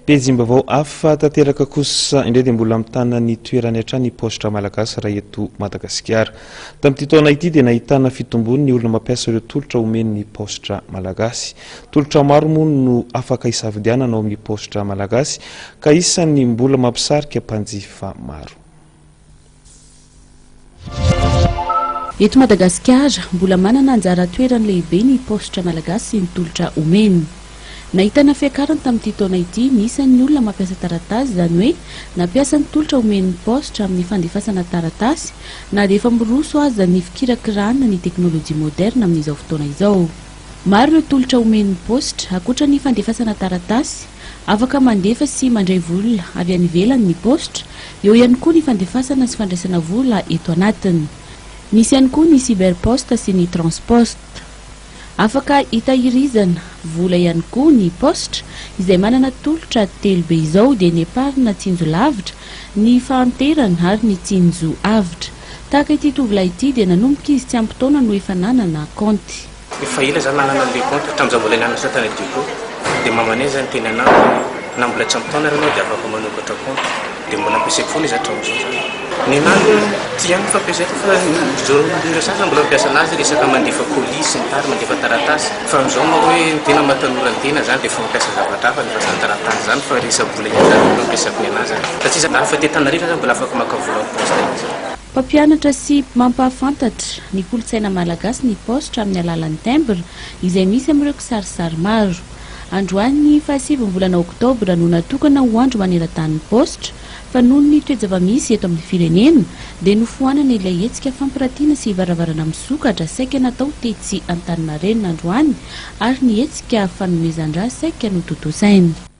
Pejim-baovao hafa tanteraka kosa indray dia mbola mitana ny toerany hatrany ny paositra malagasy raha eto Madagasikara. Tamin'ity taona ity dia nahitana fitombony ny olona mampiasa ireo tolotra omen'ny paositra malagasy. Tolotra maro moa no afaka hisafidianana ao amin'ny paositra malagasy ka isan'ny mbola mampisarika mpanjifa maro. Eto Madagasikara, mbola manana anjara toerany lehibe ny paositra malagasy sy ny tolotra omeny. Nahitana fiakarany tamin'ity taona ity ny isan'ny olona mampiasa taratasy, izany hoe nampiasa ny tolotra omen'ny paositra amin'ny fandefasana taratasy, na dia efa miroso aza ny fikirakirana ny teknolojia moderna amin'izao fotoana izao. Maro ireo tolotra omen'ny paositra, ankoatra ny fandefasana taratasy, afaka mandefa sy mandray vola avy any ivelany ny paositra, eo ihany koa ny fandefasana sy fandraisana vola eto anatiny. Misy ihany koa ny cyberposte sy ny transposte. Afaka hitahirizana vola ihany koa ny paositra, izay manana tolotra telobe izao dia ny épargne tsinjo lavitra, ny fahanterana ary ny tsinjo avotra. Tahaka ity tovolahy ity dia nanomboka izy tsy ampy taona no efa nanana kaonty. Efa ela za nanana anle compte hatramin'ny za mbola nianatra tany Diego de mamanay zany niteny anah hoe na mbola tsy ampy taona ary anao de afaka manokatra compte de mbola ampiasaiko foana izy hatramin'izao zany. Nenah aloha ty ihany no fampiasaiko fa zao ireo sasany mbola mampiasa anazy resaka mandefa colis sy ny tariny mandefa taratasy fa amin'izao manko hoe ny tena maha tanora ny tena zany de efa mampiasa zavatra hafa nefa zany taratasy zany fa resa-bola ihany zany no ampiasako nenah zany satria za na efa aty Antananarivo aza mbola afaka maka vola amin'ny poste ihany zany. Mpampianatra sy mampahafantatra ny kolontsaina malagasy ny paositra amin'ny alalan'ny timbre izay misy amin'ireo kisarisary maro. Androany fahasivin'ny volana oktobra no natokana ho andro maneran-tanin'ny paositra fa noho ny toe-java-misy eto amin'ny firenena dia nofoanana ilay hetsika fampiratiana sy varavarana misokatra saika natao tetsy Antaninarenina androany ary ny hetsika fanomezan-drà saika notontosaina.